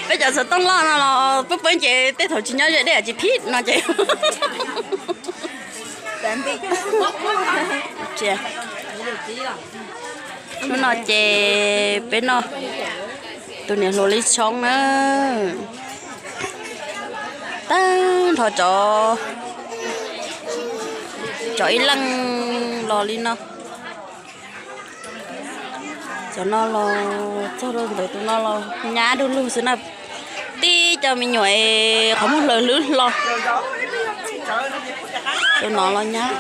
Peb cov xov tooj loj no los peb peb ces tej thaum tsis nyob ze dej tsis phib no ces. Hnub no ces peb noj tus niam hluas li tshoob na, tag nrho cov, cov ib leej los li no. Cov no los txog rau ntawd tus no los nyab du lug xwb na. Tib cov me nyuam es qhov muag hlawv hlwb hlo. Tus no los nyab.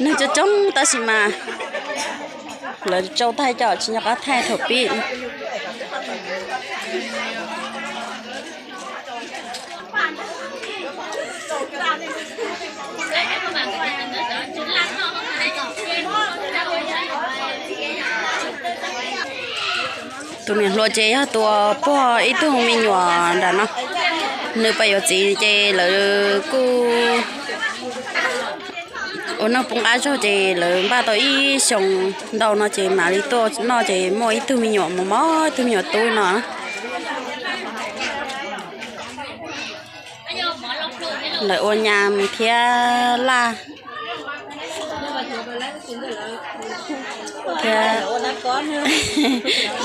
Neeg coob coob tab sis mas lawv tsau thaij coj tsis nco qab thaij thaum pib. Tus niam hluas ces yog tus puag ib tug me nyuam nram no, nws pais yuav txiv ces lawv kuj ua noj pub qab zog ces lawv npaj tau ib xyoos ntau no ces mam li tuaj noj ces muaj ib tug me nyuam mos mos ib tug me nyuam tub no. Lawv ua nyas thiab laj thiab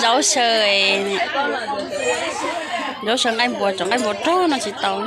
zaub saw, zaub saw nqaij npua, tsoom nqaij npua rog no tsis tau.